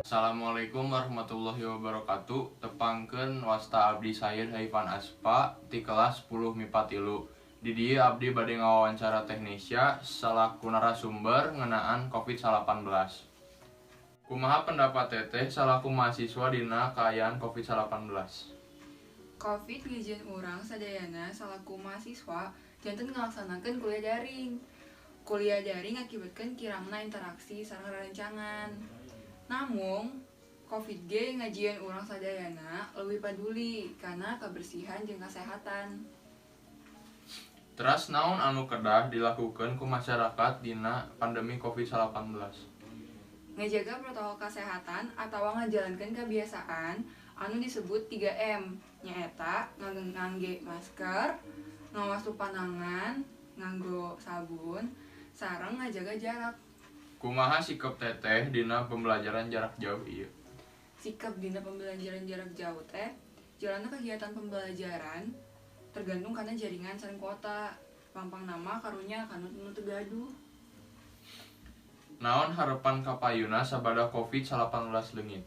Assalamualaikum warahmatullahi wabarakatuh. Tepangkeun, wasta abdi Sayyid Haifan Aspa ti kelas 10 MIPA 3. Di dieu abdi bade ngawawancara Teh Nesya salaku narasumber ngeunaan COVID-19. Kumaha pendapat Teteh salaku mahasiswa dina kaayaan COVID-19? Covid ngajieun urang sadayana salaku mahasiswa janten ngalaksanakeun kuliah daring. Kuliah daring ngakibatkeun kirangna interaksi sareng rerencangan. Namung Covid ge ngajieun urang sadayana leuwih paduli kana kabersihan jeung kasehatan. Teras naon anu kedah dilakukeun ku masyarakat dina pandemi COVID-19? Ngajaga protokol kesehatan atawa ngajalankeun kebiasaan anu disebut 3M, nyaeta ngangge masker, ngawastu panangan nganggo sabun, sareng ngajaga jarak. Kumaha sikap Teteh dina pembelajaran jarak jauh ieu? Sikap dina pembelajaran jarak jauh teh jalanna kegiatan pembelajaran tergantung kana jaringan sareng kuota. Pangpangna mah karunya ka nu teu gaduh. Naon harepan kapayuna sabada COVID-19 leungit?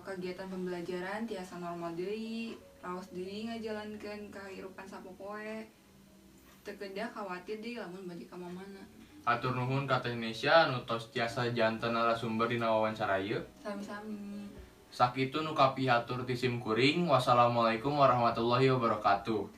Kegiatan pembelajaran tiasa normal deui, raos deui ngajalankeun kahirupan sapopoe. Teu kedah khawatir deui lamun bade ka mamana. Hatur nuhun ka Teh Nesya anu tos tiasa janten narasumber dina wawancara ieu. Sami-sami. Sakitu nu kapihatur ti sim kuring. Wassalamualaikum warahmatullahi wabarakatuh.